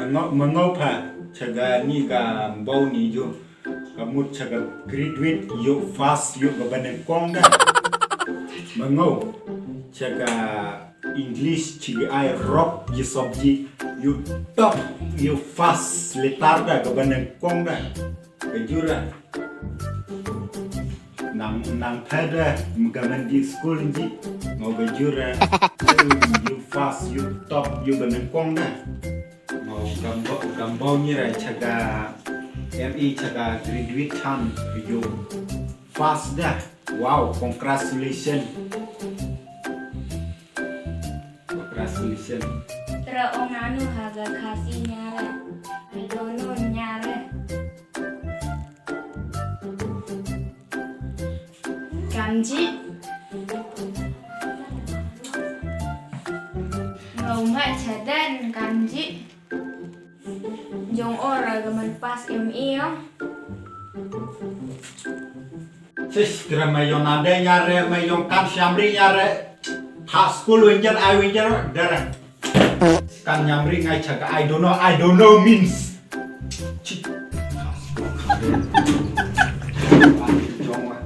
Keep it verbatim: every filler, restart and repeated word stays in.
Ngo mengo pa chaga ni ka bau ni ju. Ka mut chaga graduate yu pass yu ka baneng kong da. Mengo chaga English chigi ai rok yu subject yu top yu pass letter da ka baneng kong da. Ka jura. Nang nang thada mga mandi school ji. Ngo ka jura. Yu pass yu top yu baneng kong da. Ngo gambau gambau ni ra chaga M E chaga graduate chan yu pass da. Wow, congratulations. Congratulations. Tra ong anu ha ka Khasi nyare. I don't know nyare. Kamji. Ngau ma chadan kamji. Jong ora gaman pass M E ong. Sis kira ma yong nade nyare ma yong kam shamri nyare. Ha school winter ai winter dara. Kan nyamri ngai chaga I don't know, I don't know means. Chik. Jong wa.